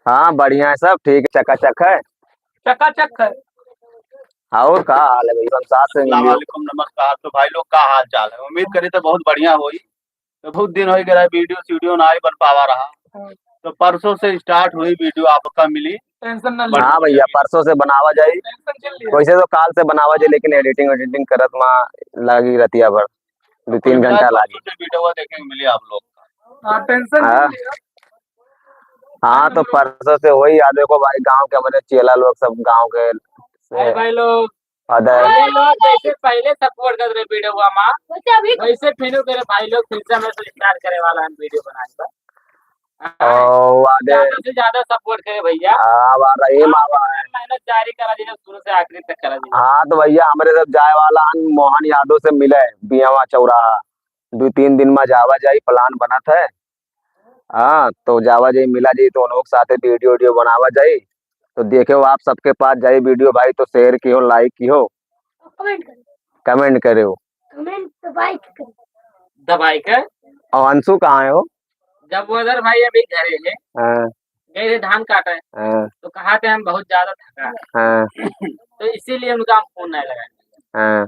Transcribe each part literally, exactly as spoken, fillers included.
हाँ, बढ़िया है सब, ठीक है, चकाचक है। चकाचक है। और का हाल है भैया? हम साथ से अस्सलाम मिलियो। वालेकुम, नमस्कार। तो भाई लोग, का हाल चाल है? उम्मीद करी तो बहुत बढ़िया होई। तो बहुत दिन हो गया है, video studio ना ही बन पावा रहा। हाँ। तो परसों से start हुई video आपका मिली। Tension ना लो। हाँ भैया, परसों से बनावा जाई। Tension चल रही है। वैसे तो काल से बनावा जाई, लेकिन editing वेडिटिंग करत मा लागी रतिया भर, दो तीन घंटा लागी। परसों से video देखे के मिली आप लोग। हाँ, tension हाँ। चल रही है। हाँ, तो परसों से वही याद, देखो भाई, गाँव के हमारे चेला लोग, सब गाँव के से भाई, भाई लोग, अदर। पहले लोग जैसे पहले support करत रहे video मा, वैसे फिर करे भाई लोग, फिर से हमें से start करे वाला है video बनाए का। हाँ, ओ, वादे। ज्यादा से ज्यादा support करे भैया। हाँ, वाह, रहीम, हाँ, वाह। मेहनत जारी करा दीजिए, शुरू से आखिरी तक करा दीजिए। हाँ, तो भैया, हमरे सब जाए वाला हन मोहन यादव से मिले, बियावा चौराहा। दो तीन दिन मा जावा जाई, plan बनत है। हाँ, तो जावा जाई, मिला जाई, तो उन लोग साथे video वीडियो बनावा जाई। तो देखे हो, आप सबके पास जाई video भाई, तो share किहो, like किहो, comment करो। Comment करो। Comment दबाई के करो। दबाई के। और अंशु कहाँ है हो? जब वो उधर भाई अभी घरे है, हाँ। गए थे धान काटे, हाँ। तो कहा थे हम बहुत ज्यादा थका। हाँ। तो इसीलिए उनका हम फोन नहीं लगाए। हाँ।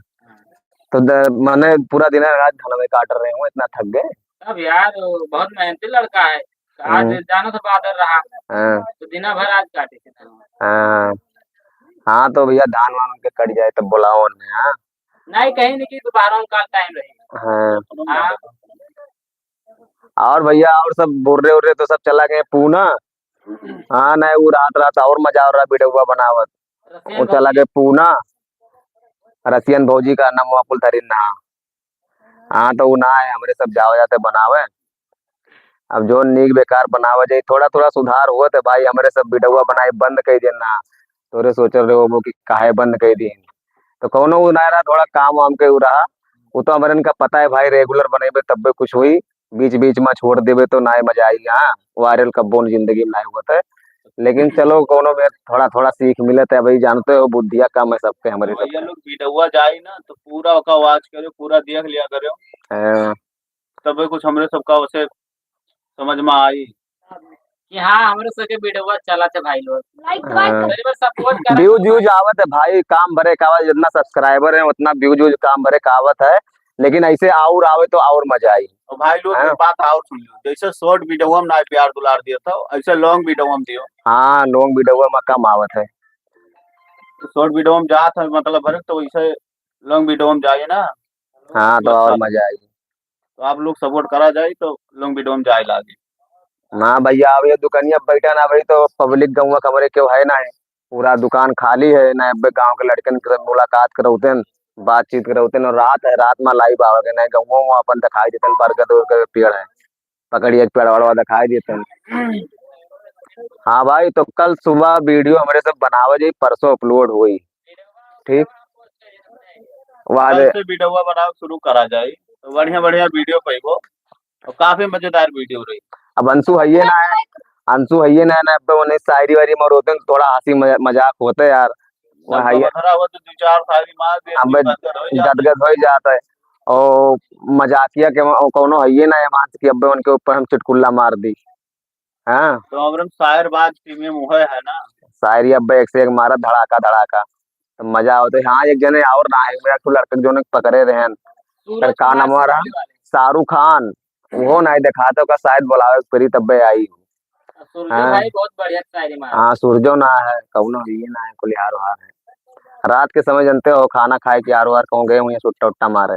तो द-, माने पूरा दिन रात धान में काट रहे हो, इतना थक गए? अब यार, वो बहुत मेहनती लड़का है। आज हम्म। जानो तो बादल रहा, हाँ। तो दिना भर आज काटे थे धान। हाँ। हाँ, तो भैया, धान वान के कट जाए, तब बुलाओ उन्हें, हाँ? नहीं, कहीं नहीं, कि दोबारा उनका time रही। हाँ। हाँ। और भैया, और सब बुर्रे उर्रे तो सब चला गए पूना। हाँ, नहीं, वो रात, रात और मजा आ रहा, video बनावत। रसियन वो चला भौजी। गए पूना। रसियन भौजी का नाम हुआ कुल धरिन ना। हाँ, तो वो ना है, हमरे सब जावा जाते बनावे। अब जो नीक बेकार बनावा जाई, थोड़ा थोड़ा सुधार होत है भाई, हमरे सब video बनाई बंद कर देन ना। तोरे सोच रहे हो कि काहे बंद कर दी, तो कौनो उ ना रहा, थोड़ा काम वाम के उ रहा। वो तो हमरन का पता है भाई, regular बनेबे तब्बे कुछ हुई, बीच बीच में छोड़ देबे तो ना मजा आई। हाँ, viral कब्बो न जिंदगी में ना होत है, लेकिन चलो, कौनो में थोड़ा थोड़ा सीख मिलत है भाई, जानते हो बुद्धिया कम है सबके, हमरे भैया सबके। लोग video जाई ना तो पूरा ओका watch करो, पूरा देख लिया करो। हाँ। तबे कुछ हमरे सबका उसे समझ में आई कि हाँ, हमरे सबके video चलत है भाई लोग। Like, like हाँ। करो। Support करो। Views, views आवत है भाई, काम भरे का आवत, जितना subscriber है उतना views, views काम भरे का आवत है, लेकिन ऐसे और आवे तो और मजा आई। और भाई लोग, हाँ। एक बात और सुन लो, जैसे short video में ना प्यार दुलार दिया था, ऐसे long video में दियो। हाँ, long video में कम आवत है। तो short video में जात है, मतलब, भरे तो वैसे long video में जाइए ना। हाँ, तो और मजा आई। तो आप लोग support करा जाए तो long video में जाए लागे। ना भैया, अब ये दुकानिया बैठा ना भाई, तो public गौवा के हमरे केहू है ना है, पूरा दुकान खाली है ना। अब गाँव के लड़कन के मुलाकात करौते हैं, बातचीत करौते हैं, और रात है, रात में live आवेगे ना, गौवा में अपन दिखाई देते हैं, बरगद उरगद के पेड़ है, पकड़िए के पेड़ वड़वा दिखाई देते हैं। हाँ भाई, तो कल सुबह video हमरे सब बनावे जाई, परसों upload होई। ठीक, वादे। कल से video बनाओ शुरू करा जाए, तो बढ़िया बढ़िया video पाइबो। और काफी मजेदार video रही। अब अंशु हइये ना है, अंशु हइये ना है ना, अब उन्हें शायरी वायरी में रोते हैं, थोड़ा हंसी मजा-, मजाक होते यार। वो जब हइये। बखरा हो तो दो चार शायरी मार दे, अबे गदगद हो जाते। गदगद हो जाता है। और मजाकिया के वो कौनो हइये ना है मानस कि अबे उनके ऊपर हम चुटकुल्ला मार दी। हाँ। तो हमरे शायर बाज team में मुहे है ना। शायरी अबे एक से एक मारा, धड़ाका धड़ाका। तो मजा आवत है। हाँ, एक जने और ना है, मेरा ठो लड़का जोने पकड़े रहन। सूरज सर, का कुमार नाम रहा? सिंह वाले। शाहरुख खान। वो नहीं दिखाता, ओका शायद बुलावे के पड़ी तब्बे आई। सूरजो हाँ। भाई बहुत बढ़िया शायरी मारा। हाँ, सूरजो ना है, कौनो ये ना है, कुल यार वार है। रात के समय जानते हो, खाना खाए के यार वार कहूँ गए हुए सुट्टा उट्टा मारे।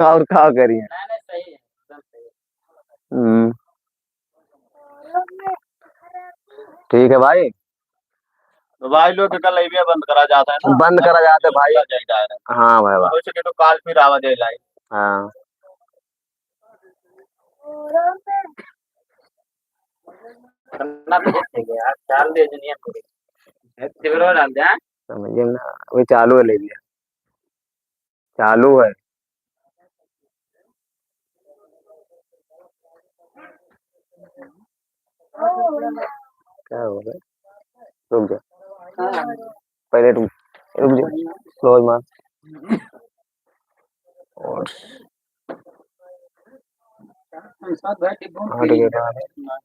और का करिए? नहीं, नहीं, सही है, एकदम सही है। हम्म। ठीक है भाई। तो भाई लोग के कल live बंद करा जाता है ना। बंद करा जाते भाई। चला जाए direct। हाँ भाई, वाह। हो सके तो काल फिर आवा जाए live। हाँ। करना तो जैसे कि यार, डाल दे दुनिया को। फिर वो डाल दे, हाँ? समझिए ना, वो चालू है, ले लिया। चालू है। क्या हो गया? रुक जा। पहले रुक, रुक जा। Close मार। और हाँ, ठीक है, बाहर।